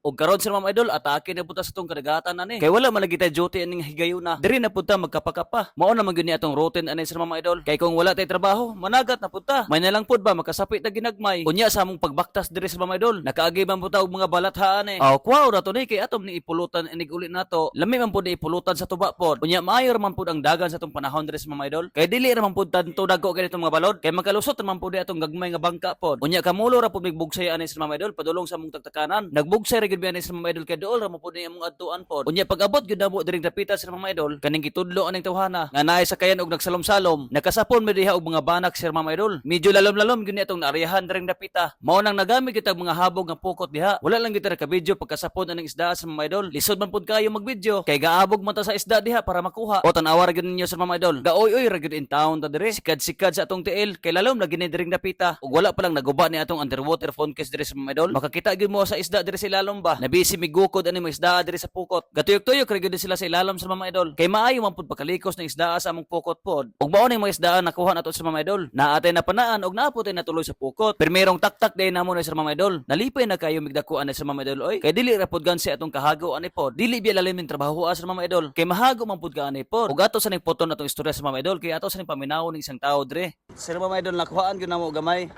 Og karon, sir, ma'am, idol, atake na pud ta sa atong kadagatan ani. Kay wala man lagi tay duty aning higayuna. Diri na pud ta magkapakapa. Mao na man gyud ni atong routine ani, sir, ma'am, idol. Kay kung wala tay trabaho, managat na pud ta. May na lang pud ba makasapit ta ginagmay. Unya sa among pagbaktas diri, sir, ma'am, idol, nakaagi man pud ta og mga balathaan eh. Aw, kuha ra to ni kay atom ni ipulutan inig uli nato. Lami man pud ni ipulutan sa tuba pod. Unya maayo ra man pud ang dagan sa atong panahon diri sa mga idol. Kay dili ra man pud tanto dagko kay itong mga balod. Kay makalusot ra man pud ni atong gagmay nga bangka pod. Unya kamulo ra pud mig bugsay ani sa mga idol padulong sa among tagtakanan. Nagbugsay ra gyud mi ani sa mga idol kay dool ra mo pud ni among adtuan pod. Unya pag-abot gyud namo diring dapita sa mga idol, kaning gitudlo aning tawhana nga naay sakayan og nagsalom-salom. Nakasapon mi diha og mga banak, sir, mga idol. Medyo lalom-lalom gyud ni atong naaryahan diring dapita. Mao nang nagamit kita mga habog nga pukot diha. Wala lang gyud ta ka-video pagkasapon aning isda sa mga idol. Lisod man pud kayo mag-video kay gaabog man ta sa isda diha para makuha. O tan-awa ra gyud ninyo sa mga idol. Gaoy-oy ra gyud in town ta diri. Sikad-sikad sa atong tiil kay lalom lagi ni diring dapita. Ug wala pa lang naguba ni atong underwater phone case diri sa mga idol. Makakita gyud mo sa isda diri sa ilalom ba. Nabisi migukod ani mga isda diri sa pukot. Gatuyok-tuyok ra gyud sila sa ilalom sa mga idol. Kay maayo man pud pagkalikos ng isda sa among pukot pod. Ug mao ning mga isda nakuha nato sa mga idol. Naa tay napanaan og naa pod tay natuloy sa pukot. Permerong taktak day namo na sa mga idol. Nalipay na kayo migdako ani sa mga idol oy. Kay dili ra pod gansi atong kahago ani pod. Dili biya lalim ning trabaho sa mga idol. Kay mahago man pud ka ani pod. Ug ato sa ning puton atong istorya sa mga idol kay ato sa ning paminaw ning isang tawo dre. Sir, mga idol, nakuhaan gyud namo gamay.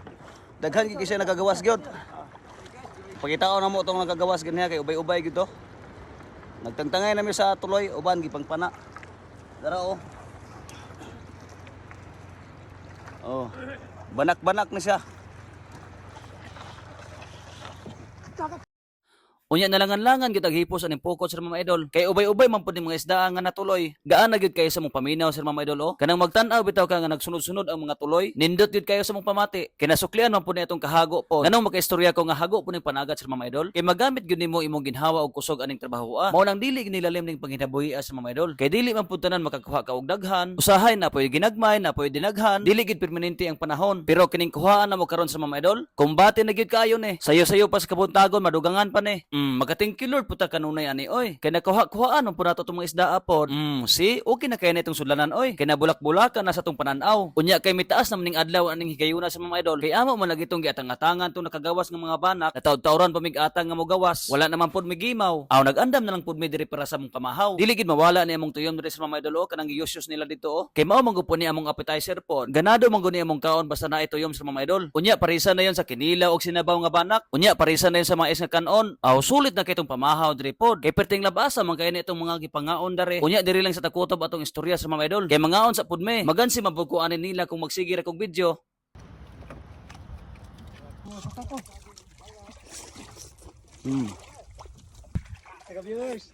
Daghan gyud siya nagagawas gyud. Pagitaon na mo itong nagagawas ganyan kay ubay-ubay gyud to. Nagtangtangay nami sa tuloy, uban gipangpana. Dara oh. Oh. Banak-banak na siya. Unya nalangan-langan gyud ang hipos aning pukot, sir, mga idol. Kay ubay-ubay man pud ning mga isda nga natuloy. Gaan na gyud kayo sa mong paminaw, sir, mga idol oh. Kanang magtan-aw bitaw ka nga nagsunod-sunod ang mga tuloy. Nindot gyud kayo sa mong pamati. Kinasuklian man pud ni atong kahago po. Nganong makaistorya ko nga hago po ning panagat, sir, mga idol. Kay magamit gyud nimo imong ginhawa og kusog aning trabaho ah. Mao nang dili ginilalim ning panginabuhi sa mga idol. Kay dili man pud tanan makakuha ka og daghan. Usahay na po'y ginagmay, na po'y dinaghan. Dili gyud permanente ang panahon. Pero kining kuhaan na mo karon sa mga idol, kumbate na gyud kayo ni. Sayo-sayo pa sa kabuntagon, madugangan pa ni. Maka-thank you Lord puta kanunay ani oy. Kay nakuha-kuhaan man pud nato itong mga isda pod. See, okay na kay na itong sudlanan oy. Kay nabulak-bulakan na sa itong pananaw. Unya kay mitaas naman ning adlaw aning higayuna sa mga idol. Kay amo man lagi itong giatang-atangan itong nakagawas ng mga banak. Nataod-taoran pa mig atang nga mogawas. Wala naman pod migimaw. Aw, nag-andam na lang pod mi diri para sa among pamahaw. Dili gid mawala ni among tuyom diri sa mga idol o kanang giyusyos nila dito oh. Kay mao man gud po ni among appetizer pod. Ganado man gud ni among kaon basta na tuyom sa mga idol. Unya parisa na yon sa kinilaw og sinabaw nga banak. Unya parisa na yon sa mais nga kanon. Aw, sulit na kay itong pamahaw diri pod. Kay perting labasa man kay ni itong mga gipangaon dere. Unya diri lang sa takutob atong istorya sa mga idol. Kay mangaon sa pud me. Magansi man pud ko ani nila kung magsige ra kog video. Taga viewers.